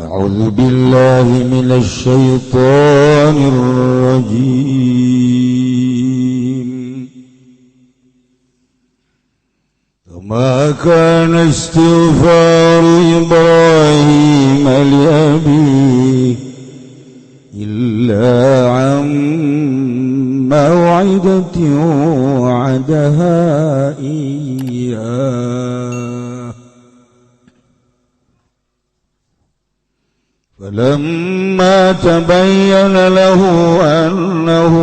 أعوذ بالله من الشيطان الرجيم. وما كان استغفار إبراهيم لأبيه إلا عن موعدة وعدها إياه فلما تبين له أنه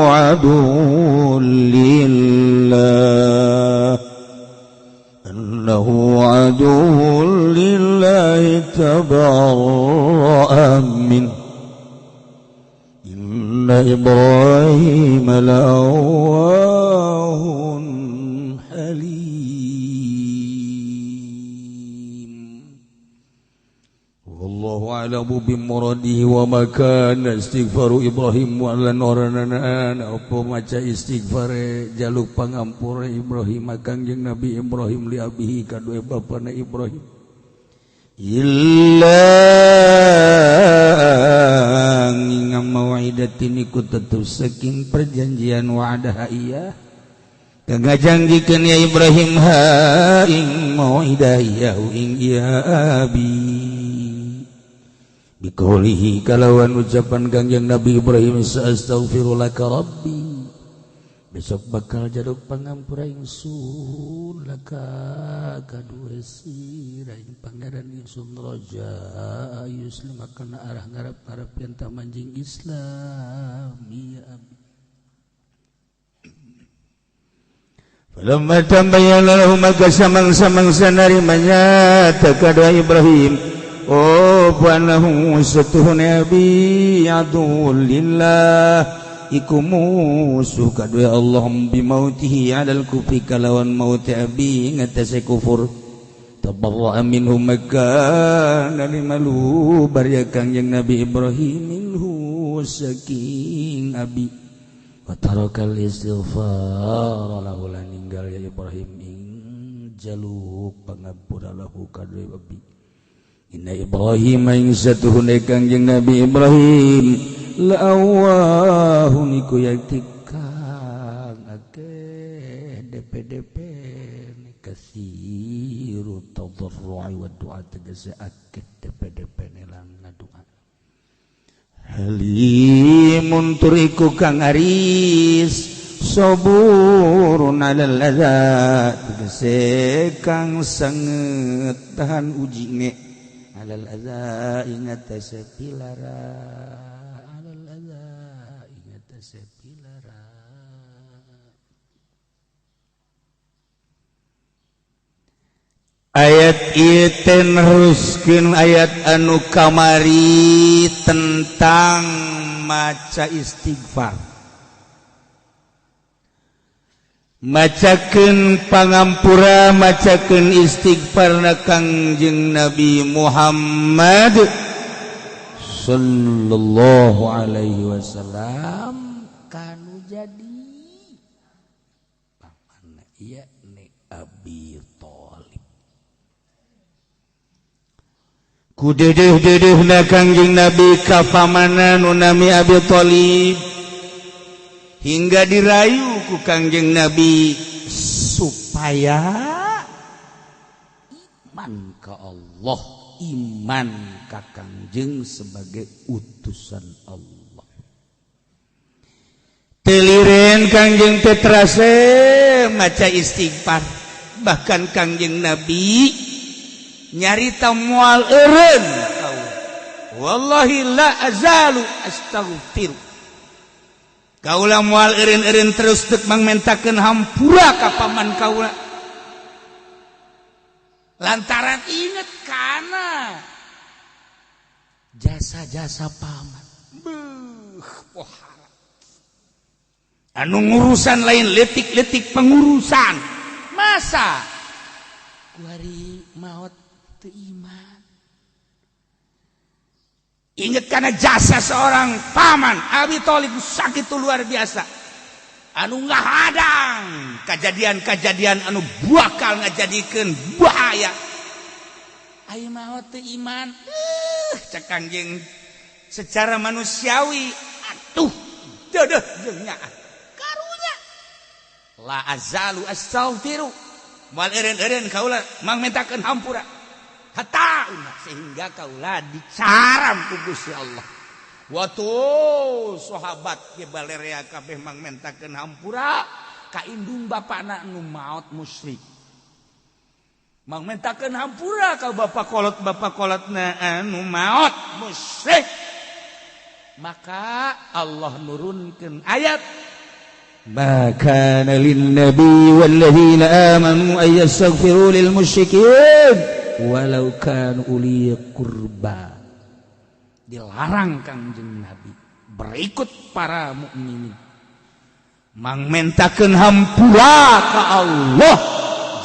عدو لله تبرأ منه إن إبراهيم لأواه حليم. والله أعلم بمراده وما كان استغفار إبراهيم ولا نورنا apa maca istighfar jaluk pangampura Ibrahim Kangjeng Nabi Ibrahim li abihi kadue bapana Ibrahim illa ngingam mau'idatin iku tetep saking perjanjian wa'adaha iya kangajangikeun ya Ibrahim ha ing mau'idah ya ing ya abi bikaulihi kalawan ucapan Kangjeng Nabi Ibrahim astaghfirulaka rabbi besok bakal jaluk pangampura ingsun laka kadue sira ing pangeran ingsun raja yuslim kana arah ngarep-ngarep yen ta manjing Islam ya abi. Falamma tabayyana lahu maka samang-samangsa narimanya takadua Ibrahim oh anahu satuhun abi adu lillah iku musuh kadue Allah bimautihi alal kufri kalawan maut abi ngatasi kufur tabarra'a minhu maka nalimalu barya Kangjeng Nabi Ibrahim minhu saking abi wa tarakal istighfar lahu lan ninggal ya Ibrahim ing jaluk pangampura lahu kadue abi. Inna Ibrahim ing satuhune Kangjeng Nabi Ibrahim la'awahu niku yakti kang akeh DPDP kasiru tadarru'i wa du'a tegese akeh DPDP lan ngadua halimun turiku kang aris saburun alal adza tegese kang sanget tahan ujine alal adza ingat sepilara alal adza ingat sepilara. Ayat ieu teh neruskeun ayat anu kamari tentang maca istighfar, macakeun pangampura, macakeun istighfarna Kangjeng Nabi Muhammad sallallahu alaihi wasallam kanu jadi pamanna yakni Abi Thalib. Ku dedeh-dedehna Kangjeng Nabi ka pamanan nu nami Abi Thalib hingga dirayu ku Kangjeng Nabi supaya iman ke Allah, iman ka Kangjeng sebagai utusan Allah. Teliren Kangjeng teh terase maca istighfar, bahkan Kangjeng Nabi nyarita moal eureun wallahi la azalu astaghfir. Kaula moal eureun-eureun terus tek mangmentakeun hampura ka paman kaula lantaran inget kana jasa-jasa paman. Beuh pohara anu ngurusan lain letik-letik pengurusan masa kuari maot teu iman. Ingat karena jasa seorang paman Abi Thalib sakit luar biasa anu ngahadang kejadian-kejadian anu bakal ngajadikeun bahaya. Ayo maot teu iman. Cek Kangjeng secara manusiawi atuh deudeuh jeung nyaah. Karunya. La azalu astaghfiru. Moal eureun-eureun kaula mangmentakeun hampura. Hatta sehingga kaula dicaram ku Gusti Allah. Waktu sahabat ge balerea kabeh mangmentakeun hampura ka indung bapana nu maot musyrik. Mangmentakeun hampura ka bapak kolot-bapak kolotna anu maot musyrik. Maka Allah nurunkeun ayat ما كان للنبي والذين آمنوا أن يستغفروا للمشركين ولو كانوا أولي قربى. Dilarang Kangjeng Nabi berikut para mukminin mangmentakeun hampura ka Allah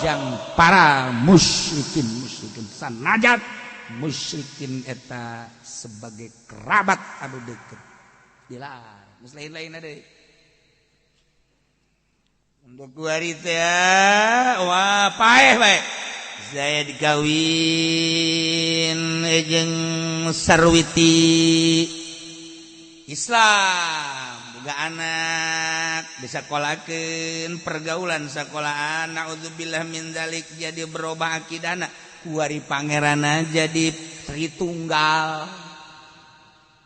jang para musyrikin musyrikin sanajan musyrikin eta sebagai kerabat anu deket dilarang. Geus lain-lain deui untuk kuari teh wah paeh bae saya dikawin jeung sarwiti Islam boga anak disekolakeun pergaulan sekolahan naudzubillah min dzalik jadi berubah akidahna kuari pangeranna jadi Tritunggal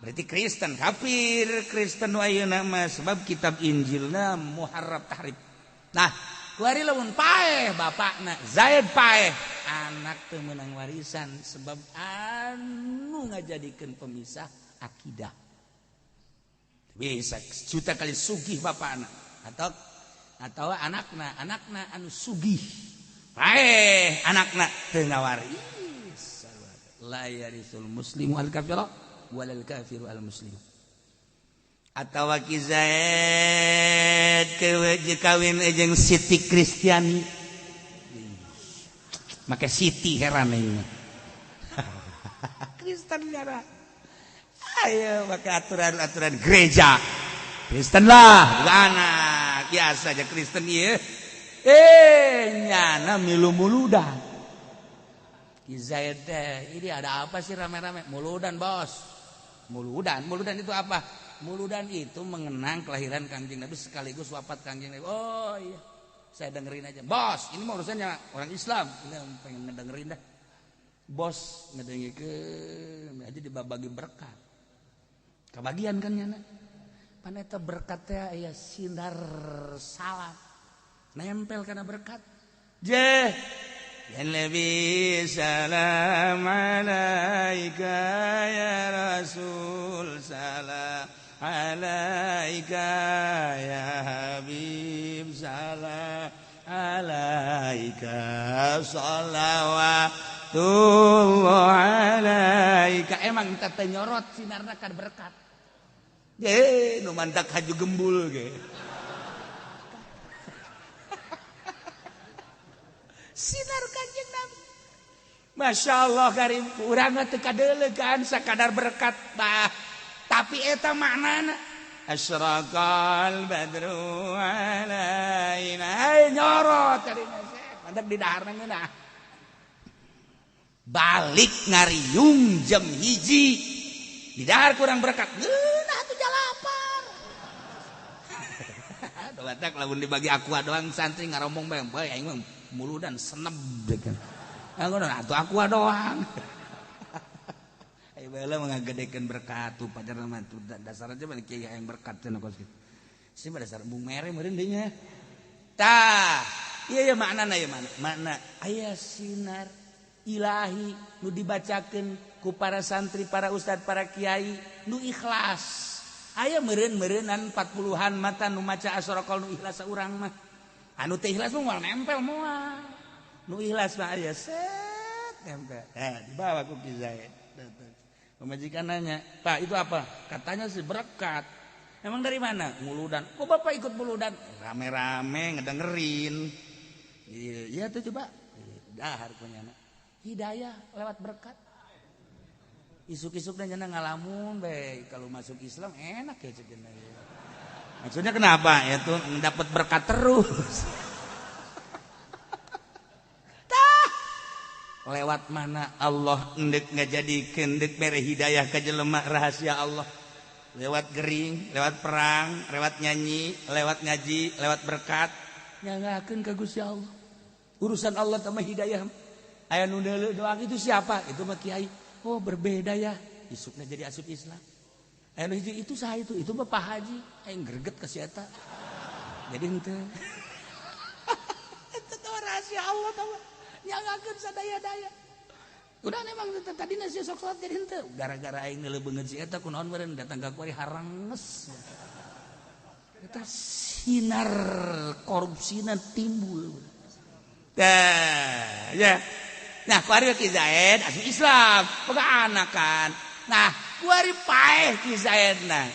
berarti Kristen kafir Kristen nu ayeuna mah sebab kitab Injilna muharraf tahrif. Nah kuari lamun paeh bapakna Zaid paeh anak teu meunang warisan sebab anu ngajadikeun pemisah akidah. Bisa juta kali sugih bapakna atau anakna anakna anu sugih paeh anakna teu ngawaris. La yarisul muslimu al kafira walal kafiru al muslim. Atawa Ki Zaid kawin jeung Siti Kristiani make Siti heran ini Kristen gara ayo pakai aturan-aturan gereja Kristen lah anak biasa aja Kristen ieu nyana milu muludan. Ki Zaid teh ini ada apa sih rame-rame muludan bos. Muludan muludan itu apa? Muludan itu mengenang kelahiran Kangjeng Nabi sekaligus wafat Kangjeng Nabi. Oh iya, saya dengerin aja. Bos, ini mah urusannya orang Islam. Ini pengen ngedengerin dah. Bos ngedengerin aja dibagi berkat. Kebagian kan nyana. Paneta berkatnya aya sinar salam. Nempel karena berkat. Je. Ya Nabi salam alaika ya Rasul salam alaika ya Habib salam alaika salawatullah alaika. Emang teh nyorot sinarna kan berkat. Ge nu mantak haju gembul ge. Sinar Kanjeng Nabi. Masya Allah karim urang mah teu kadeulegan sakadar berkat bah. Tapi eta maknana asyraqal badru alaina. Ay nyorot karim mantap di daharna ngeunah. Balik ngariung jam 1 di dahar kurang berkat ngeunah atuh jalapar. Batak lamun dibagi aqua doang santri ngarombong bae bae aing mah muludan seneb dekan. Ngono atuh aqua doang. Ayo bae ngagedekeun berkat tuh pajar mah tuh dasar aja mah kiai yang berkat cenah kos kitu. Si mah dasar embung mere meureun deui nya. Tah, ieu ya maknana ieu mana? Makna aya sinar ilahi nu dibacakeun ku para santri, para ustad, para kiai nu ikhlas. Aya meureun-meureunan 40-an mata nu maca asyraqal nu ikhlas saurang mah. Anu teu ikhlas mah moal nempel moal. Nu ikhlas mah aya set nempel. Dibawa ku Ki Zaid. Pemajikan nanya, "Pak, itu apa?" Katanya sih berkat. Emang dari mana? Muludan. Kok Bapak ikut muludan? Rame-rame ngedengerin. Iya tuh coba. Dahar punya anak. Hidayah lewat berkat. Isuk-isuk dan jana ngalamun bae kalau masuk Islam enak ya cenah. Maksudnya kenapa? Ya tuh dapat berkat terus. Tah. Lewat mana Allah endek ngajadikeun, endek mere hidayah ka jelema, rahasia Allah. Lewat gering, lewat perang, lewat nyanyi, lewat ngaji, lewat berkat, nyangakeun ka Gusti Allah. Urusan Allah sama hidayah. Aya nu deuleu doang, itu siapa? Itu mah kiai. Oh, berbeda ya. Isukna jadi asup Islam. Aya nu hiji, itu saha itu? Itu mah Pak Haji. Aing greget ka si eta. Jadi henteu. Itu teh rahasia Allah tah. Nyangakeun sadaya-daya. Udah memang tadi nasi sok salat jadi henteu. Gara-gara aing neuleuh beungeut si eta, kunaon meureun datang ka kuari haranges. Eta sinar korupsina timbul. Tah, ya. Nah, kuari Ki Zaid asup Islam, boga anak kan. Nah, kuari paeh Ki Zaid nah.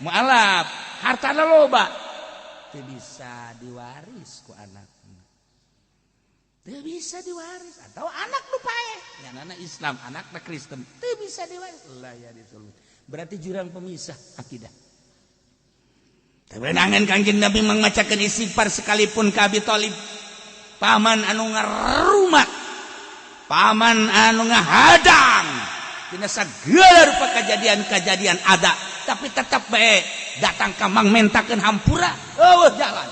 Mualaf, hartana loba. Teu bisa diwaris ku anak. Teu bisa diwaris atau anak nu paeh. Nyanana Islam, anakna Kristen, teu bisa diwaris. Lah ya disulut. Berarti jurang pemisah akidah. Kewenangan Kangjeng Nabi mengmacakeun istighfar sekalipun ka Abi Thalib. Paman anu ngarumat, paman anu ngahadang dina sagala rupa kejadian-kejadian ada, tapi tetap bae datang ka mang mentakeun hampura, eueuh jalan.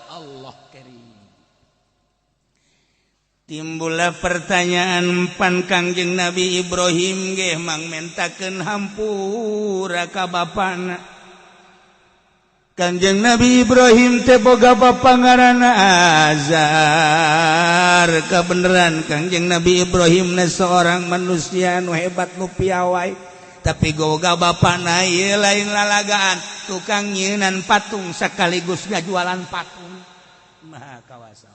Allah karim. Timbullah pertanyaan, pan Kangjeng Nabi Ibrahim ge mang mentakeun hampura ka bapana. Kanjeng Nabi Ibrahim teh boga bapa ngaranna Azar. Kebenaran Kanjeng Nabi Ibrahim na seorang manusia nu hebat, nu piawai, tapi boga bapana ieu lain lalagaan, tukang nyieunan patung sekaligus ngajualan patung. Maha kawasa.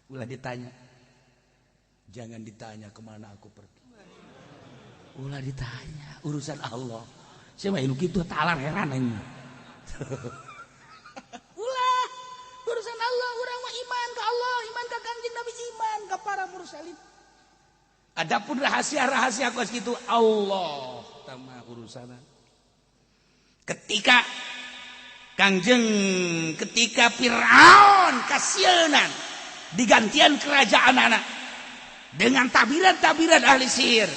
Ulah ditanya, jangan ditanya kemana aku pergi, ulah ditanya urusan Allah. Saya mah kitu talar heran ini. Ulah, urusan Allah. Urang mah iman ke Allah, iman ke Kangjeng Nabi, iman ke para mursalin. Adapun rahasia-rahasia kos gitu Allah tama urusan. Ketika Kangjeng, ketika Fir'aun kasieunan digantian kerajaan anak dengan tabiran-tabiran ahli sihir,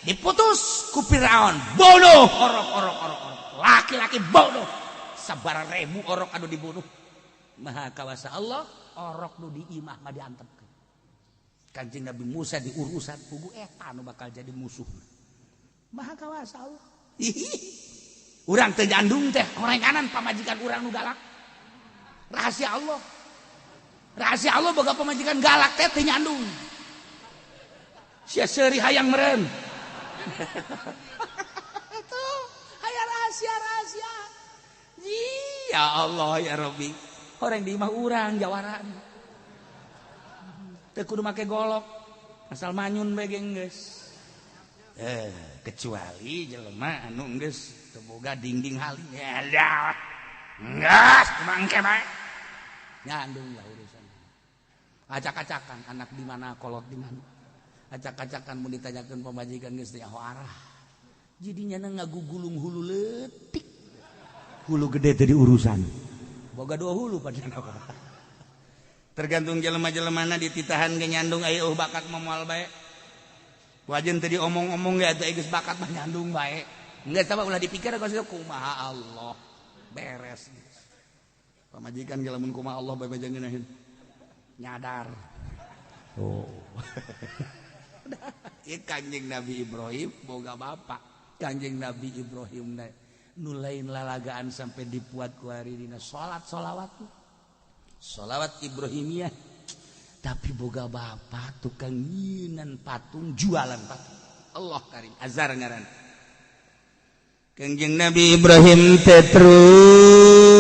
diputus ku Fir'aun, bunuh orok orok orok orok, laki-laki bunuh, sabara ribu orok anu dibunuh. Maha kawasa Allah, orok nu di imah mah diantepkeun. Kanjeng Nabi Musa diurusan pugu eta nu bakal jadi musuh. Maha kawasa Allah. Urang teu nyandung teh horenganan pamajikan urang nu galak. Rahasia Allah. Rahasia Allah, boga pamajikan galak teh teu nyandung. Sia seuri hayang meureun. Tuh, aya rahasia-rahasia. Ya Allah ya Rabbi. Orang di imah urang jawaran. Teu kudu make golok. Asal manyun bae geus. Eh, kecuali jelema anu geus teu boga dinding hali. Ya geus mangke bae. Nyandung lah urusan. Acak-acakan anak di mana, kolot di mana. Acak-acakan mun ditanyakeun pamajikan geus teu arah. Jadinya ngagugulung hulu leutik. Hulu gede tadi urusan boga dua hulu pada. Tergantung jelema-jelemana, dititahan ge nyandung, aya bakat moal bae. Wajen tadi omong-omong ge atuh geus bakat mah nyandung bae. Geus tah ulah dipikir kos itu kumaha Allah beres. Pamajikan ge lamun kumaha Allah bae bae ngeunaheun nyadar. Oh. Ieu Kanjeng Nabi Ibrahim boga bapak. Kanjeng Nabi Ibrahim nu lain lalagaan sampai dipuat ku hari dina salat solawat, solawat Ibrahimiyah, tapi boga bapak tukang nyieunan patung, jualan patung. Allah karim. Azar ngaran. Kangjeng Nabi Ibrahim teh terus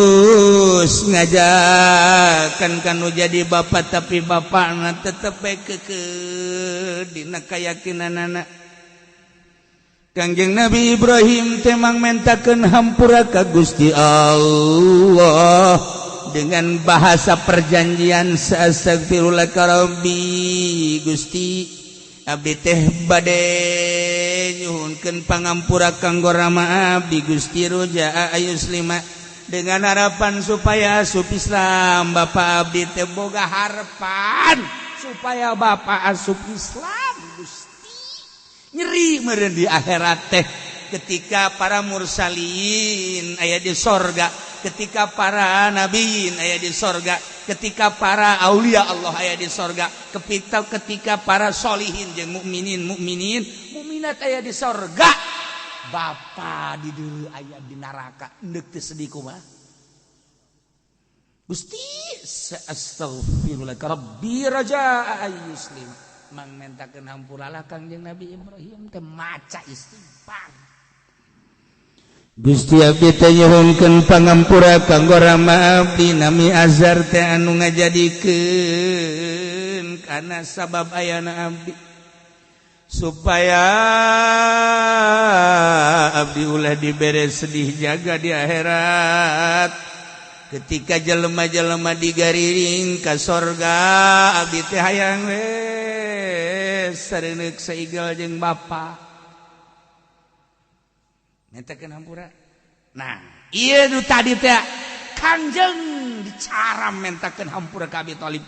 ngajakan kanu jadi bapak, tapi bapakna tetep bae keukeuh dina keyakinanana. Kangjeng Nabi Ibrahim temang mentakeun hampura ka Gusti Allah dengan bahasa perjanjian, "Astaghfirullah rabbi, Gusti, abdi teh bade nyuhunkeun pangampura kanggo rama abdi Gusti, roja ayuslima," dengan harapan supaya asup Islam. Bapak abdi teh boga harapan supaya bapak asup Islam. Gusti, nyeri meureun di akhirat teh ketika para mursalin aya di sorga, ketika para nabiin aya di sorga, ketika para aulia Allah aya di sorga, ketika para solihin jeung mukminin mukminin mukminat aya di sorga, bapa di dulu aya di neraka. Endek teu sedih kumaha? Gusti, astaghfirullah rabbi raja yuslim. Mang mentakeun hampura lah Kangjeng Nabi Ibrahim teh maca istighfar. Gusti, abdi teh nyuhunkeun pangampura kanggo rama abdi, nami Azar teh, anu ngajadikeun kana sabab ayana abdi, supaya abdi ulah dibere sedih jaga di akhirat ketika jelema-jelema digariring ka sorga. Abdi teh hayang we sareungeuk saigel jeung bapa. Mintakeun hampura. Nah, ieu nu tadi teh Kangjeng dicaram mentakeun hampura ka Abi Thalib.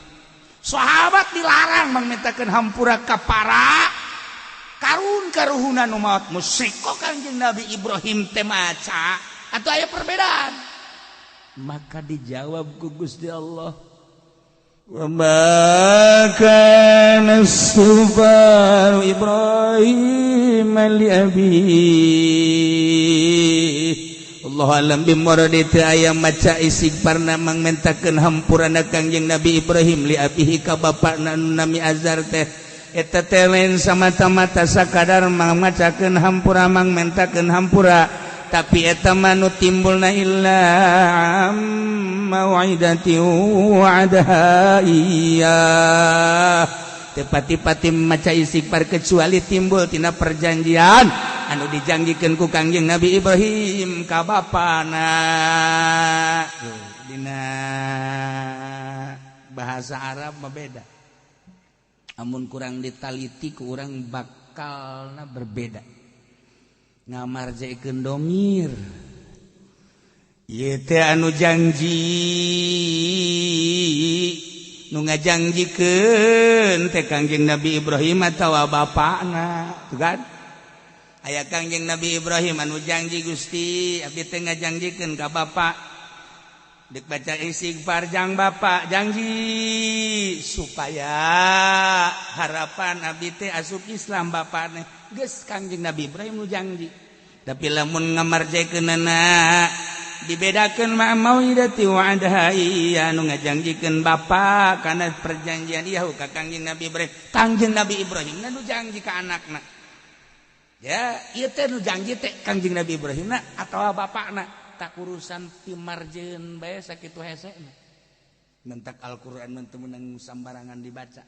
Sahabat dilarang mangmentakeun hampura ka para karun karuhuna nu maot musyrik. Kok Kangjeng Nabi Ibrahim teh maca atau aya perbedaan? Maka dijawab ku Gusti Allah, wa ma kana istighfar Ibrahim li abi. Allah alam bimuradi. Teu aya maca istighfarna, mangmentakeun hampurana Kangjeng Nabi Ibrahim li abihi ka bapakna nami Azar teh. Eta teh lain samata-mata sakadar mangmacakeun hampura, mangmentakeun hampura, tapi eta mah nu timbulna illa mau'idati wa'adaha iyyah. Teu pati-pati maca istighfar kecuali timbul tina perjanjian anu dijanjikeun ku Kangjeng Nabi Ibrahim ka bapana. Dina bahasa Arab mah beda, amun kurang ditaliti ku urang bakalna berbeda. Ngamarjekeun domir ieu teh anu janji, nu ngajanjikeun teh Kangjeng Nabi Ibrahim atawa bapakna. Tuh kan aya Kangjeng Nabi Ibrahim anu janji, "Gusti, abdi teh ngajanjikeun ka bapak dek baca istighfar jang bapak, janji supaya harapan abdi teh asup Islam bapakna." Geus, Kangjeng Nabi Ibrahim nu janji. Tapi lamun ngamarjekeunana dibedakeun ma mauidati wa'adaha iya, anu ngajanjikeun bapak kana perjanjian ieu ka Kangjeng Nabi Ibrahim. Kangjeng Nabi Ibrahim nu janji ka anakna. Ya, ieu teh nu janji teh Kangjeng Nabi Ibrahim na atawa bapakna? Tak urusan pimarjeun bae sakitu hesena. Mentak Al-Qur'an mah teu meunang sambarangan dibaca,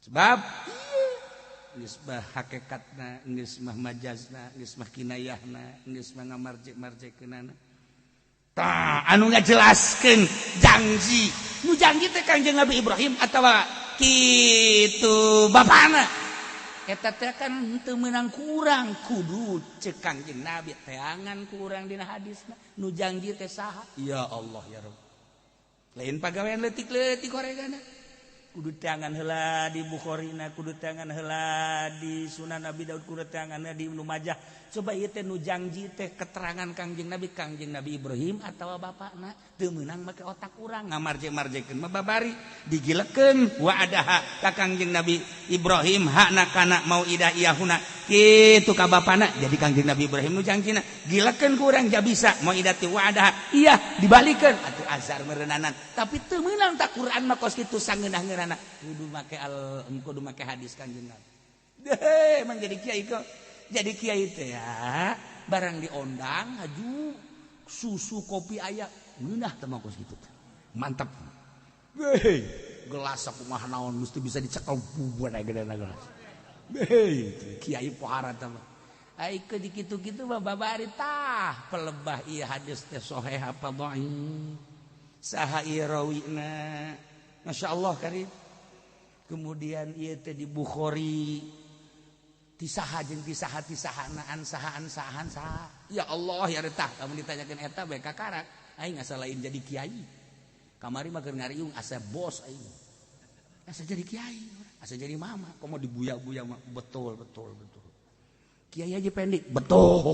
sebab geus mah hakikatna, geus mah majazna, geus mah kinayahna, geus mah ngamarjek-marjekeunana. Tah, anu ngajelaskeun janji, nu janji teh Kangjeng Nabi Ibrahim atawa kitu bapana? Eta teh kan teu meunang kurang, kudu cek Kangjeng Nabi teangan kurang dina hadisna nu janji teh saha. Ya Allah ya Rabb, lain pagawean leutik-leutik horegana. Kudu teangan heula di Bukhari na, kudu teangan heula di Sunan Abi Daud, kudu teangan heula di Ibnu Majah. Coba ieu teh nu janji teh keterangan Kangjeng Nabi, Kangjeng Nabi Ibrahim atawa bapakna? Teu meunang make otak urang ngamarjek-marjekeun mah. Babari digilekeun wa'adaha ka Kangjeng Nabi Ibrahim hakna kana mauidah iyahuna kitu ka bapana. Jadi Kangjeng Nabi Ibrahim nu janjina. Gilekeun ku urang ja bisa mauidati wa'adaha iya dibalikeun atuh Azar meureunana. Tapi teu meunang tak Quran mah kos kitu sangeunah-ngeunahna, kudu make al kudu make hadis Kangjeng Nabi. Deh, emang jadi kiai kok. Jadi kiai teh ya, barang diondang haju susu kopi aya ngeunah teh mah kos kitu. Mantap. Hei, gelas kumaha naon mesti bisa dicekel bubuan aya gedena gelas. Hei, kiai pohara teh mah. Ai ke di kitu-kitu mah babari tah pelebah ieu hadis teh sahih apa dhaif. Saha ieu rawina? Masya Allah karim. Kemudian ieu teh di Bukhari tisaha jeung tisaha tisahanaan sahaan sahaan saha. Ya Allah ya retah, lamun ditanyakeun eta bae kakarak aing asa lain jadi kiai. Kamari mah keur ngariung asa bos aing. Asa jadi kiai, asa jadi mama, komo dibuya-buya betul betul betul. Kiai aja pendek, betul.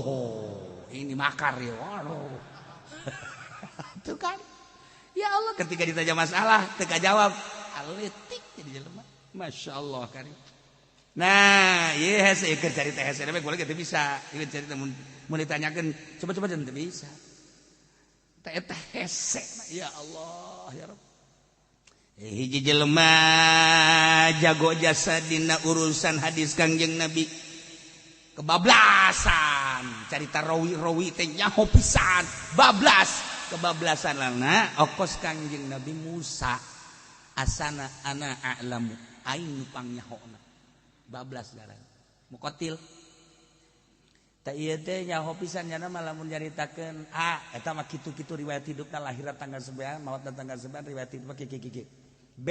Ini makar ya, waduh. Itu kan. Ya Allah, ketika ditanya masalah, teka jawab, aletik jadi jelema. Masya Allah kan. Nah, iya hese keur carita hese we boleh teu bisa. Ieu carita mun ditanyakeun coba-coba teu bisa. Teh eta hese, ya Allah ya Rabb. Hiji jelema jago jasa dina urusan hadis Kangjeng Nabi kebablasan carita rawi-rawi teh nyaho pisan bablas kebablasan lana okos Kangjeng Nabi Musa asana ana a'lamu aing nu pangnyahoona bablas ngaran muqatil teh ieu teh nyaho pisan nya mah lamun nyaritakeun a eta mah kitu-kitu riwayat hidupna lahirna tanggal 9 maotna tanggal 9 riwayat hidupna kieu-kieu B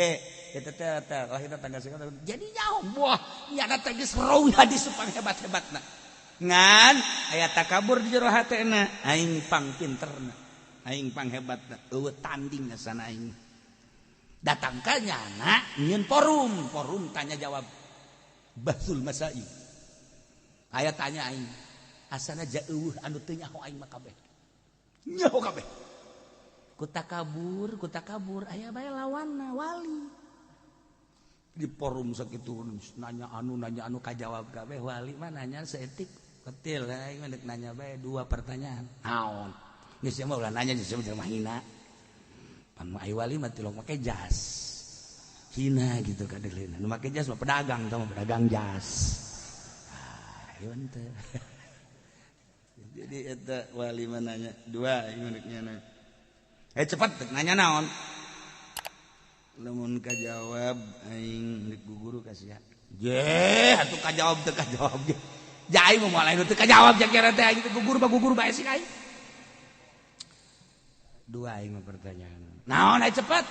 eta teh lahirna tanggal 9 jadi nyaho wah nyana teh geus rawi hadis pang hebat-hebatna ngan aya takabur di jero hatena aing pang pinterna aing pang hebatna eueuh tanding sana aing datang ka nyana nyieun forum forum tanya jawab bahsul masail aya tanya aing asana jauh anu teu nyaho aing mah kabeh nyaho kabeh ku takabur aya bae lawanna wali di forum sakitu nanya anu kajawab kabeh wali mah nanya saeutik ketil aing mah deuk nanya bae dua pertanyaan naon geus mah ulah nanya geus mah hina pan mah ai wali mah tilok make jas hina gitu kadeuleunan nu make jas mah pedagang tah mah pedagang jas ah ieu teh. Jadi eta wali mah nanya dua aing mah deuk nanya cepat nanya naon lamun kajawab aing deuk guru kasih je atuh kajawab teu kajawab ge ja aing mah moal teu kajawab ja kira teh aing teh gugur mah gugur bae sih aing dua aing mah pertanyaan naon aing cepat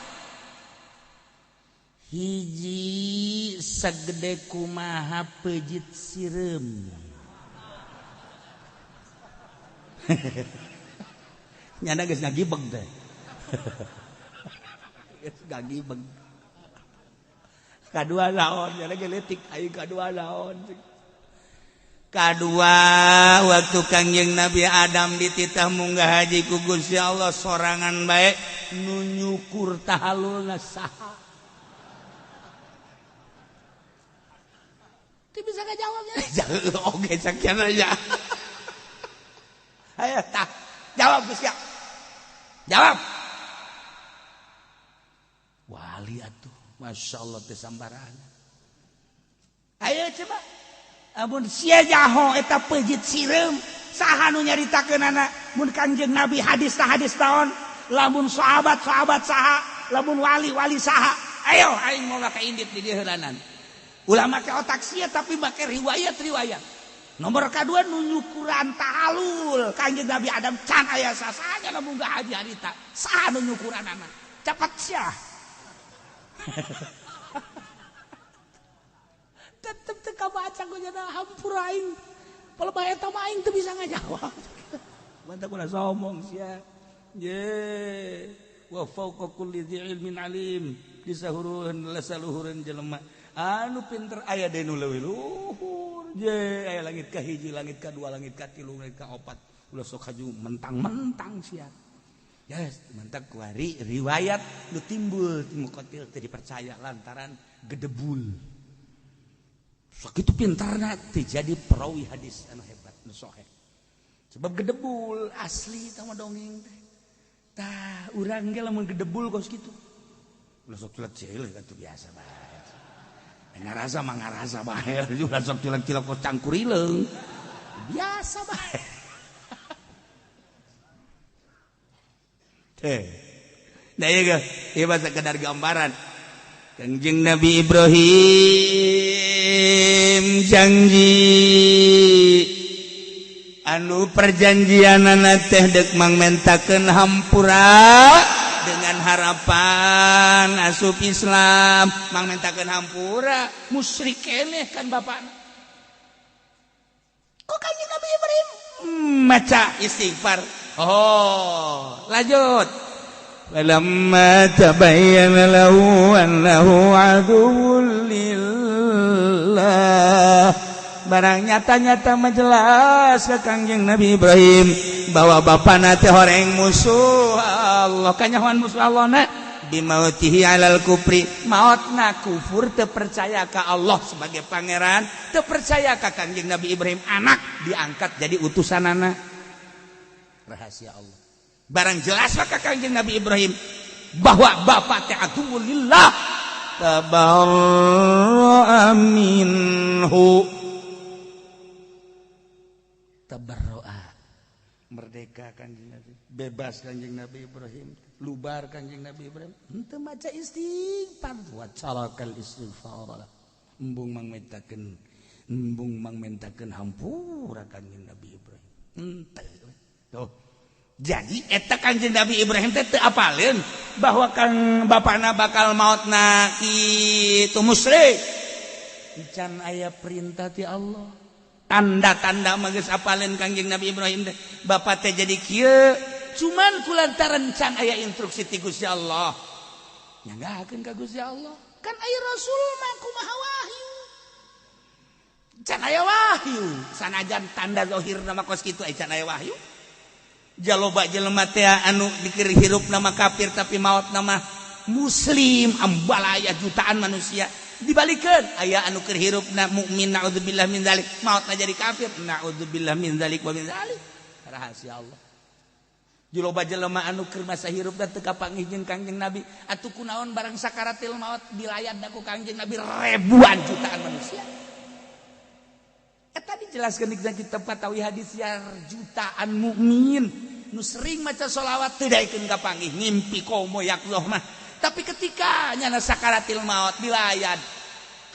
hiji sagede kumaha peujit sireum nyana geus ngagibeg teh geus ngagibeg kadua naon nyana ge leutik aing kadua naon kadua waktu Kangjeng Nabi Adam dititah munggah haji ku Gusti Allah sorangan bae nu nyukur tahalulna saha teu bisa ngajawab nya oge sakian aja. Ayo tah jawab geus ya. Jawab. Wali atuh, Masya Allah teh sambarangan. Ayo coba. Amun sia jaho eta peujit sireum, saha nu nyaritakeunana mun Kangjeng Nabi hadis ta hadis taon, lamun sahabat-sahabat saha, lamun wali-wali saha. Ayo aing moal ka indit di dieu heulanan. Ulah make otak sia tapi make riwayat-riwayat. Nomor kedua nu nyukuran tahalul Kangjeng Nabi Adam can aya sasanya lamun munggah haji harita saha nu nyukuranana cepat sia tetep teu kabaca ku nya hampura aing palebah eta mah aing teu bisa ngajawab mantap ulah sombong sia ye wa fawqa kulli dzi ilmin alim disahuruheun lasaluhureun jelema anu pinter aya deui nu leuwih luhur je aya langit ka hiji langit ka dua langit ka tilu langit ka opat ulah sok haju mentang-mentang sia yes mantap kuari riwayat nu timbul ti muqatil teu dipercaya lantaran gedebul sakitu pintarna teu jadi perawi hadis anu hebat nu sahih sebab gedebul asli tah mah dongeng teh tah urang ge lamun gedebul kos kitu ulah sok cilek-cilek atuh biasa bae ngarasa mah ngarasa bae ulah sok cilek-cilek kos cangkurileung biasa bae teh nah ieu ge ieu mah sakedar gambaran Kangjeng Nabi Ibrahim janji anu perjanjianana teh deuk mangmentakeun hampura dengan harapan asup Islam mangmentakeun hampura musyrik keneh kan bapakna kok Kanjeng Nabi Ibrahim maca istighfar oh lanjut Falamma tabayyana lahu annahu aduwwun lillah. Barang nyata-nyata majelas ke Kangjeng Nabi Ibrahim bahwa bapana teh horeng musuh Allah, kanyahoan musuh Allah na bimautihi alal kufri, maotna kufur, teu percaya ka Allah sebagai pangeran, teu percaya ka Kangjeng Nabi Ibrahim anak diangkat jadi utusanana. Rahasia Allah. Barang jelas maka Kangjeng Nabi Ibrahim bahwa bapak teh aduwwun lillah, tabarra'a minhu, tabarra'a, merdeka Kangjeng Nabi, bebas Kangjeng Nabi Ibrahim, lubar Kangjeng Nabi Ibrahim, henteu maca istighfar wa tarakal istighfar, embung mangmentakeun hampura Kangjeng Nabi Ibrahim henteu. Tuh, jadi eta Kangjeng Nabi Ibrahim teh teu apaleun bahwa kang bapana bakal mautna kitu musyrik. Can aya perintah ti Allah, tanda-tanda mah geus apaleun Kangjeng Nabi Ibrahim teh bapak teh jadi kieu, cuman kulantaran can aya instruksi ti Gusti Allah, nyanggakeun ka Gusti Allah. Kan aya Rasul mah kumaha wahyu, can aya wahyu, sanajan tanda zahir nama kos kitu aya, can aya wahyu. Jaloba jelema teh anu dikir hirup nama kafir tapi maut nama muslim, ambalaya jutaan manusia. Dibalikeun, aya anu keur hirupna mukmin, naudzubillah min dzalik, mautna jadi kafir, naudzubillah min dzalik wa min dzalik. Rahasia Allah. Jaloba jelema anu keur masa hirupna teu kapanggih jeung Kangjeng Nabi, atuh kunaon barang sakaratil maut dilayat ku Kangjeng Nabi ribuan jutaan manusia. Eta dijelaskan di kitab Fatawi hadis ya, jutaan mukmin nu sering maca sholawat teu daekeun kapanggih, ngimpi komo yaqzoh mah. Tapi ketika nyana sakaratil maut dilayat,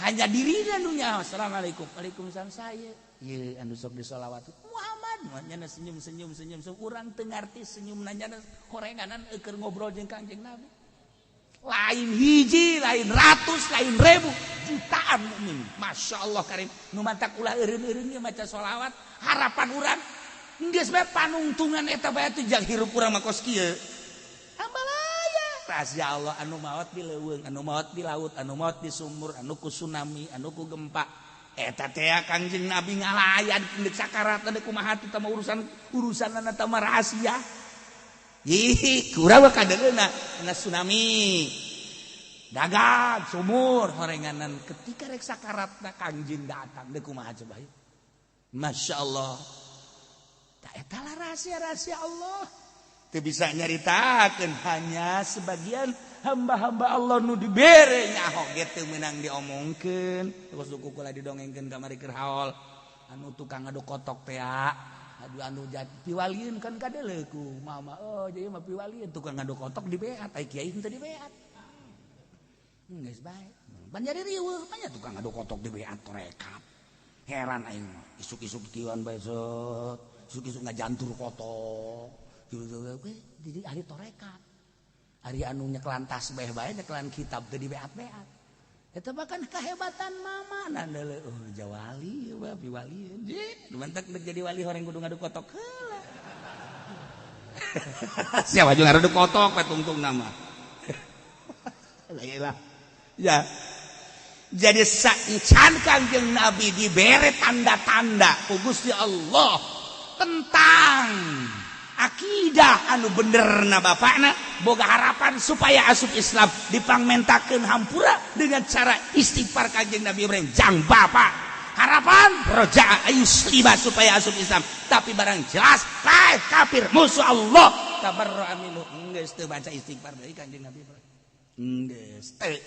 hanya dirina nu nyaho, "Assalamualaikum." "Waalaikumsalam." "Saya ieu anu sok disolawat Muhammad." Nyana senyum senyum senyum, urang teu ngarti senyum, nyana horenganan keur ngobrol jeung Kangjeng Nabi. Lain hiji, lain ratus, lain ribu, jutaan mukmin. Masya Allah karim. Nu mantak ulah eureun-eureun ge maca sholawat, harapan urang geus bae panungtungan eta bae teh jang hirup urang mah kos kieu. Ambalaya. Rahasia Allah, anu maot di leuweung, anu maot di laut, anu maot di sumur, anu ku tsunami, anu ku gempa. Eta teh Kangjeng Nabi ngalayan deuk sakarat deuk kumaha teh mah urusan urusanna teh mah rahasia. Ih, kurang mah kadeuna na tsunami. Dagang sumur horenganan ketika rek sakaratna Kangjeng datang deuk kumaha coba. Masya Allah. Tak eta lah rahasia-rahasia Allah. Teu bisa nyaritakeun, hanya sebagian hamba-hamba Allah nu dibere nyaho ge teu meunang diomongkeun. Terus duku kula didongengkeun kamari keur haol. Anu tukang ngaduk kotok teh, aduh, anu jati piwalieun kan kadeuleu ku mama, oh jadi mah piwalieun tukang ngaduk kotok dibeat, ai kiai henteu dibeat. Geus bae pan jadi riweuh banyak tukang ngaduk kotok dibeat torekat. Heran aing mah, isuk-isuk kieuan bae set, isuk-isuk ngajantur kotok jadi ahli torekat. Ari anu nyekelan tasbih bae, nyekelan kitab teu dibeat-beat. Eta bahkan kehebatan mama nah deuleu, oh jawali mah piwalieun. Ji, mantak deuk jadi wali horeng kudu ngaduk kotok heula. Siapa juga ngaduk kotok we tungtung nama. Lah ya. Jadi saencan Kangjeng Nabi dibere tanda-tanda ku Gusti Allah tentang akidah anu bener na bapakna boga harapan supaya asup Islam, dipangmentakeun hampura dengan cara istighfar Kanjeng Nabi Ibrahim jang bapak, harapan roja ayuslima supaya asup Islam. Tapi barang jelas bae kafir musuh Allah, tabarra minhu, geus teu baca istighfar deui Kanjeng Nabi Ibrahim, geus teu.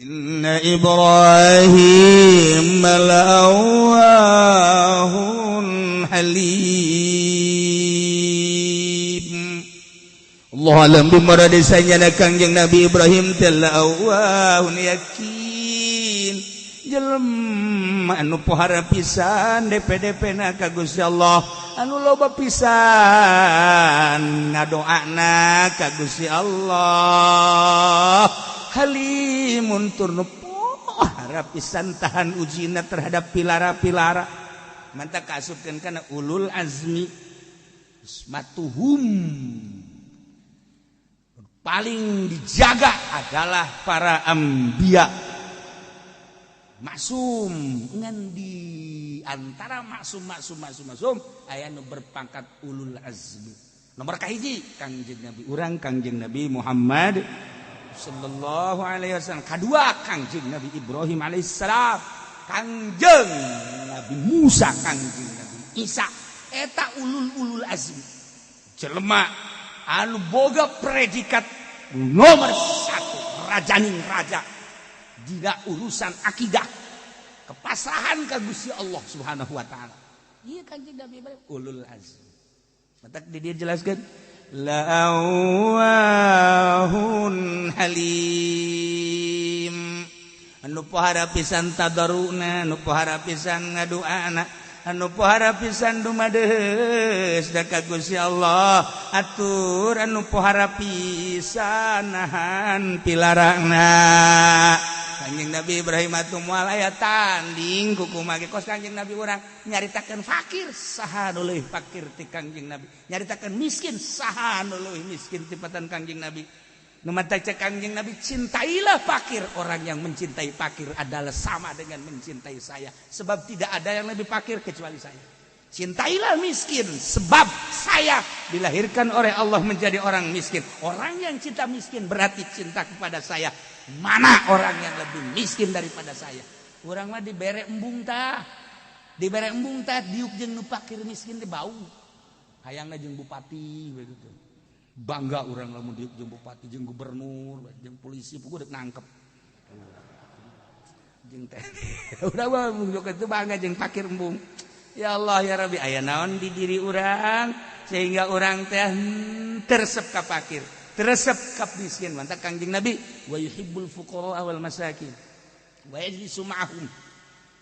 Inna Ibrahim la'awwahun halim. Allah alam bimuradi, sanyana Kangjeng Nabi Ibrahim teh la'awwahun, yakin jelema anu pohara pisan DPDP na ka Gusti Allah, anu loba pisan ngadoana ka Gusti Allah, halimun tur nu pohara pisan tahan ujina terhadap pilara-pilara. Mantap kaasupkeun kana ulul azmi, ismatuhum. Paling dijaga adalah para anbiya. Maksum ngan di antara maksum maksum maksum maksum aya nu berpangkat ulul azmi. Nomor kahiji Kangjeng Nabi urang Kangjeng Nabi Muhammad sallallahu alaihi wasallam. Kadua Kangjeng Nabi Ibrahim alaihissalam, Kangjeng Nabi Musa, Kangjeng Nabi Isa. Eta ulul azmi. Jelema anu boga predikat nomor 1 rajaning raja dina urusan akidah, kepasrahan ka Gusti Allah Subhanahu wa taala. Ieu Kangjeng Nabi Ibrahim ulul azmi. Matak di dia jelaskan la'awahun halim. Anu pohara pisan tadaruna, anu pohara pisan ngaduana, anu pohara pisan dumadeus da ka Gusti Allah, atur anu pohara pisan nahan pilarangna. Kanjeng Nabi Ibrahim atuh moal aya tanding kukumaha ge kos Kanjeng Nabi urang nyaritakeun fakir saha nu leuwih fakir ti Kangjeng Nabi, nyaritakeun miskin saha nu leuwih miskin tibatan Kangjeng Nabi. Nu matak cek Kangjeng Nabi, cintailah fakir, orang yang mencintai fakir adalah sama dengan mencintai saya, sebab tidak ada yang lebih fakir kecuali saya. Cintailah miskin, sebab saya dilahirkan oleh Allah menjadi orang miskin. Orang yang cinta miskin berarti cinta kepada saya. Mana orang yang lebih miskin daripada saya? Urang mah dibere embung tah. Dibere embung tah diuk jeung nu fakir miskin teh bau. Hayangna jeung bupati begitu. Bangga urang lamun diuk jeung bupati, jeung gubernur, jeung polisi puguh dek nangkep. Jeung teh. Urang mah itu bangga jeung fakir embung. Ya Allah ya Rabbi, aya naon di diri urang sehingga urang teh teresep ka fakir, teresep ka miskin. Mantap Kangjeng Nabi wa yuhibbul fuqara wal masakin wa yajlisu ma'ahum.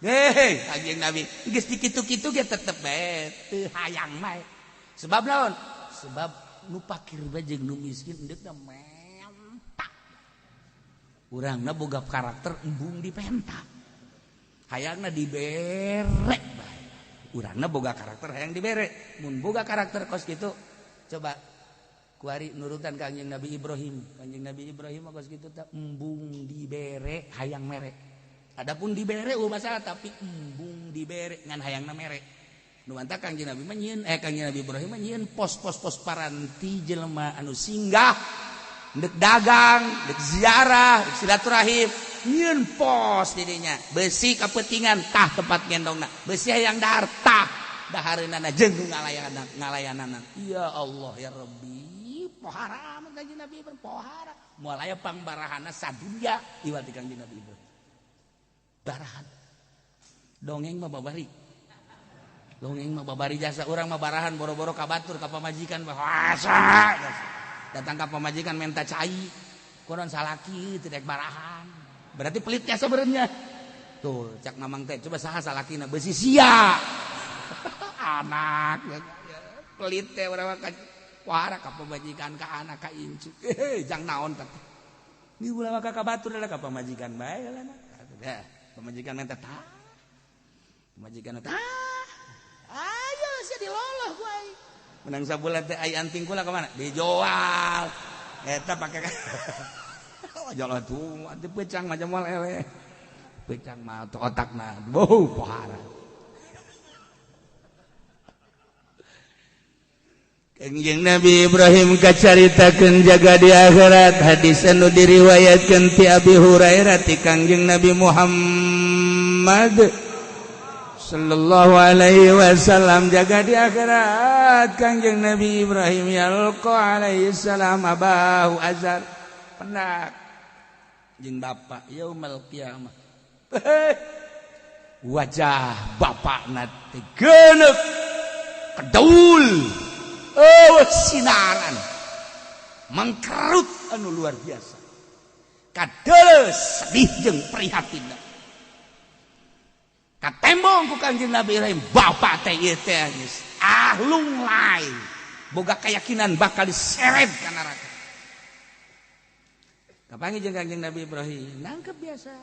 Hei, Kangjeng Nabi geus dikitu-kitu ge tetep bae teu hayang bae. Sebab naon? Sebab nu fakir bae jeung nu miskin endeukna menta. Urangna boga karakter embung dipenta. Hayangna dibere bae. Urangna boga karakter hayang dibere. Mun boga karakter kos kitu, coba kuari nurutan Kangjeng Nabi Ibrahim. Kangjeng Nabi Ibrahim mah kos kitu teh embung dibere hayang mere. Adapun dibere eueuh masalah, tapi embung dibere ngan hayangna mere. Nu mantap Kangjeng Nabi mah nyieun Kangjeng Nabi Ibrahim mah nyieun pos-pos-pos paranti jelema anu singgah ndek dagang, ndek ziarah, ndek silaturahim, nyieun pos didinya. Besi kapetingan tah tempat gendongna, besi hayang dahar tah dahareunana jeung nu ngalayanan. Ya Allah ya Rabbi, pohara Kangjeng Nabi Ibrahim, pohara. Moal aya pangbarahana sadunya iwal ti Kangjeng Nabi Ibrahim. Barahan. Dongeng mah babari. Dongeng mah babari jasa urang mah barahan boro-boro ka batur ka pamajikan bahasa. Datang ka pamajikan minta cai. Konon salaki teu dek barahan. Berarti pelitnya sebenarnya. Tuh, cak mamang teh coba saha salakina beusi sia. Anak pelit teh urang mah wara ka pamajikan ka anak ka incu. Jang naon teh. Ni ulah mah ka batur lah ka pamajikan bae lah. Dah, pamajikan minta tah. Pamajikan tah. Ayo sia diloloh ku aing. Menang sabulan teh ai anting kula ka mana? Dijual. Eta pake jalan tuh, anti pecang macam moal eleh. Pecang mah otakna, bau pohara. Kangjeng Nabi Ibrahim kacaritakeun jaga di akhirat, hadis anu diriwayatkeun ti Abi Hurairah ti Kangjeng Nabi Muhammad sallallahu alaihi wasallam jaga di akhirat. Kangjeng Nabi Ibrahim yalqa alaihi salam abahu azar pendak jeung bapak yaumal qiyamah. Wajah bapakna teh geuneuk kedaul, eueuh sinaran mangkerut anu luar biasa, kadeuleu sedih jeung prihatin. Katembong ku Kangjeng Nabi Ibrahim, bapak teh ieu teh geus ahlung lain, boga keyakinan bakal diseret ka neraka. Kapanggih jeung Kangjeng Nabi Ibrahim, nangkep biasa.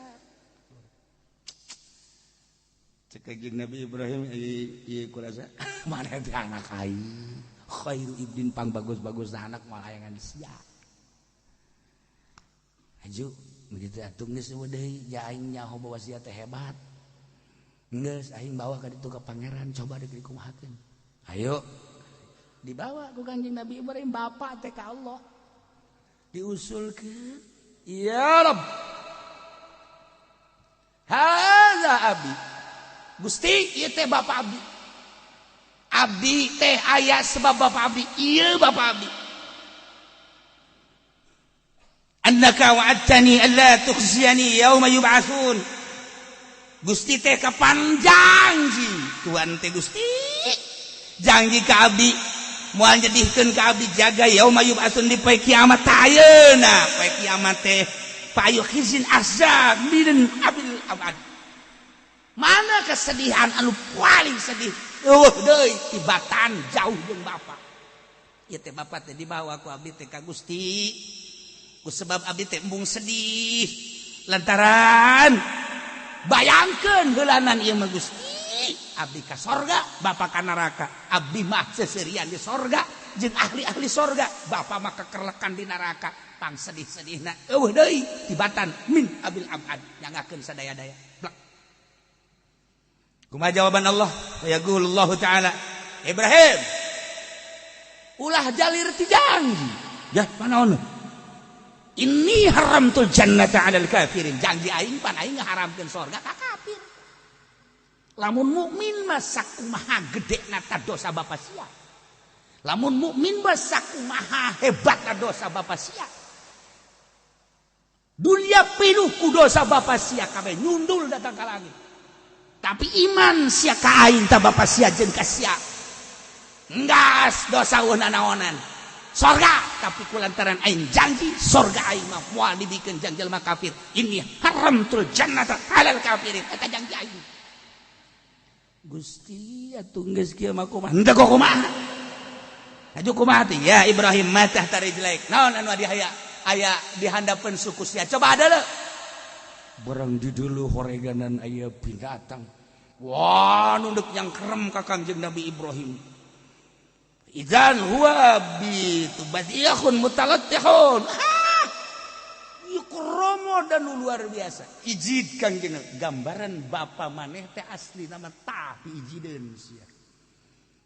Cek Kangjeng Nabi Ibrahim ieu kurasa mana teh anak aing, khairu ibnin pang bagus-bagus anak moal hayangan sia. Aju begitu atuh geus deui ja aing nyaho bahwa sia teh hebat. Geus aing bawa ka ditu ka pangeran coba deui dikumahakeun. Ayo dibawa ku Kanjeng Nabi Ibrahim bapak teh ka Allah. Diusulkeun, ya Rabb. Haza abi. Gusti ieu teh bapak abdi. Abdi teh aya sebab bapak abdi. Ieu bapak abdi. Annaka wa'adtani alla tukhziyani yauma yub'atsun. Gusti teh kapan janji Tuhan teh Gusti janji ka abdi moal nyedihkeun ka abdi jaga yauma yub'atsun di poe kiamat ayeuna poe kiamat teh payu khizin azab min abil abad. Mana kesedihan anu paling sedih eueuh deui tibatan jauh jeung bapa. Ieu teh bapa teh dibawa ku abdi teh ka Gusti. Ku sebab abdi teh embung sedih lantaran bayangkeun heulanan ieu mah Gusti. Abdi ka sorga, bapa ka neraka. Abdi mah seserian di sorga jeung ahli-ahli sorga, bapa mah kekerlekan di neraka. Pang sedih-sedihna eueuh deui tibatan min abil abad nyangakeun sadaya-daya. Blek. Kumaha jawaban Allah? Yaqulullahu ta'ala, Ibrahim, ulah jalir ti janji. Ya, panaon? Ini haramtul jannata 'alal kafirin. Janji aing pan aing ngaharamkeun sorga ka kafir. Lamun mukmin mah sakumaha gedena ta dosa bapa sia. Lamun mukmin mah sakumaha hebatna dosa bapa sia. Dunia pinuh ku dosa bapa sia kabeh nyundul datang ka langit. Tapi iman sia ka aing ta bapa sia jeung ka sia. Enggas dosa eueuh nanaonan. Sorga tapi kulantaran aing janji sorga aing mah moal dibikeun jang jelema kafir. Ini haramtul jannata alal kafirin. Eta janji aing. Gusti atuh geus kieu mah kumaha? Henteu kok kumaha? Aju kumaha teh? Ya Ibrahim matah tarijlaik. Naon anu adi aya? Aya dihandapeun suku sia. Coba ada leuh. Barang di dulu horeganan aya binatang. Wah, nunduk yang kerem ka Kangjeng Nabi Ibrahim. Idzan huwa bi tubadiyahun mutalattihun. Ieu kromo dan luar biasa. Ijid Kangjeng gambaran bapa maneh teh asli nama tah diijideun sia.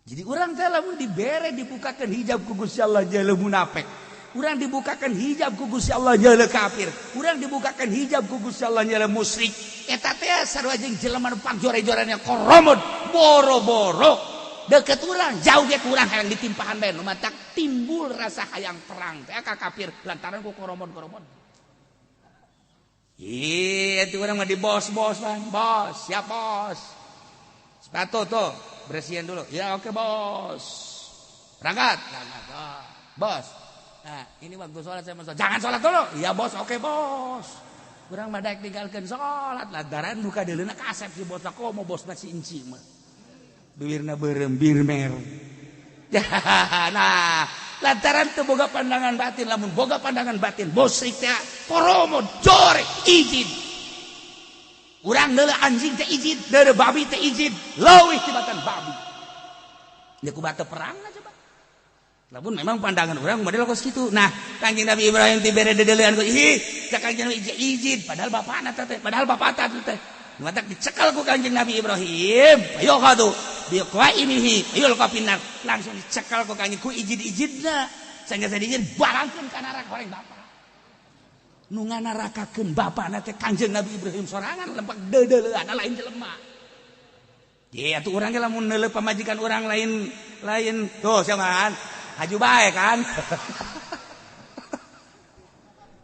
Jadi urang teh lamun dibere dibukakeun hijab ku Gusti Allah jeuleuh munafik. Urang dibukakeun hijab ku Gusti Allah jeuleuh kafir. Urang dibukakeun hijab ku Gusti Allah jeuleuh musyrik. Eta teh sarua jeung jelema nu pangjore-jorannya koromod boro-boro. Deket urang, jauh ge kurang hayang ditimpahan bae nu matak timbul rasa hayang perang teh ka kafir lantaran ku koromod-koromod. Ih, itu urang mah di bos-bosan, bos, siap bos. Sepatu tuh, bersihin dulu. Ya oke bos. Berangkat. Berangkat. Oh, bos. Nah, ini waktu sholat saya mau sholat. Jangan sholat dulu. Iya bos, oke bos. Urang mah daek tinggalkeun sholat lantaran duka deuleuna kasep si bos kok mau bosna si inci mah. Bibirna beureum birmer. Nah, lantaran teu boga pandangan batin, lamun boga pandangan batin bosrik teh koromo jore izin. Urang deuleu anjing teh izin, deuleu babi teh izin, leuwih tibatan babi. Nya kumaha teu perang coba. Lamun memang pandangan urang model kos kitu. Nah, Kanjeng Nabi Ibrahim teh bere deudeulean ku ih, cak Kanjeng Nabi izin, padahal bapana teh, padahal bapak teh. Matak dicekal ku Kanjeng Nabi Ibrahim. Ayo kadu biqaimihi yulqa finnar. Langsung dicekal ku Kanjeng ku ijid-ijidna. Sanggeus dijid barangkeun ka neraka horeng bapa. Nu nganarakakeun bapana teh Kanjeng Nabi Ibrahim sorangan lempak deudeulean lain jelema. Ye atuh urang ge lamun neuleuh pamajikan urang lain lain tuh siapa kan? Haju bae kan.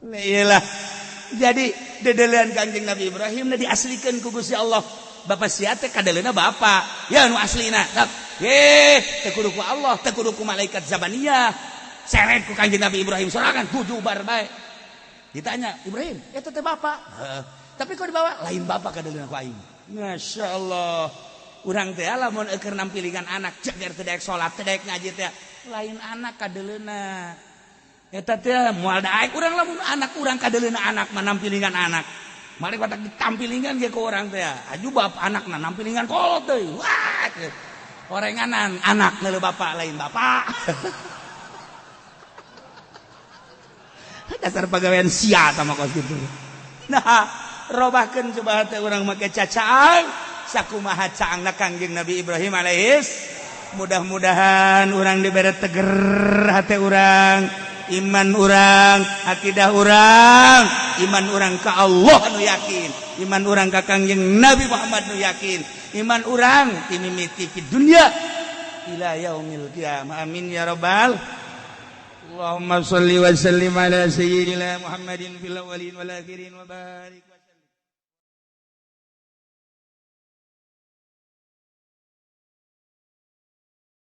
Lah iyalah. Jadi dedelean Kanjeng Nabi Ibrahim na diaslikan ku Gusti Allah. Bapak sia teh kadeleuna bapa. Ya nu aslina. Ye, teu kudu ku Allah, teu kudu ku malaikat zabaniyah. Seret ku Kanjeng Nabi Ibrahim sorangan gujubar bae. Ditanya, "Ibrahim, eta teh bapa?" Heeh. Tapi kok dibawa? Lain bapa kadeleuna ku aing. Masya Allah. Urang teh lamun eueuh nampilingan anak ceger teu daek salat, teu daek ngaji teh. Lain anak kadeleuna. Eta teh moal daek urang lamun anak urang kadeleuna anak mah nampilingan anak. Mari batak ditampilingan ge ku urang teh. Aju bap anakna nampilingan kolot deui. Wah. Orenganan anak neuleuh bapak lain bapak. Dasar pagawean sia sama kos gitu. Nah, robahkeun coba teh urang make cacaang sakumaha caangna Kangjeng Nabi Ibrahim alaihis. Mudah-mudahan urang diberi teger hati urang, iman urang, akidah urang, iman urang ke Allah nu yakin, iman urang ka Kangjeng Nabi Muhammad nu yakin, iman urang timimiti di dunia ila yaumil qiyamah. Amin ya rabbal. Allahumma shalli wa sallim ala sayyidina Muhammadin fil awwalin wal akhirin wa barik.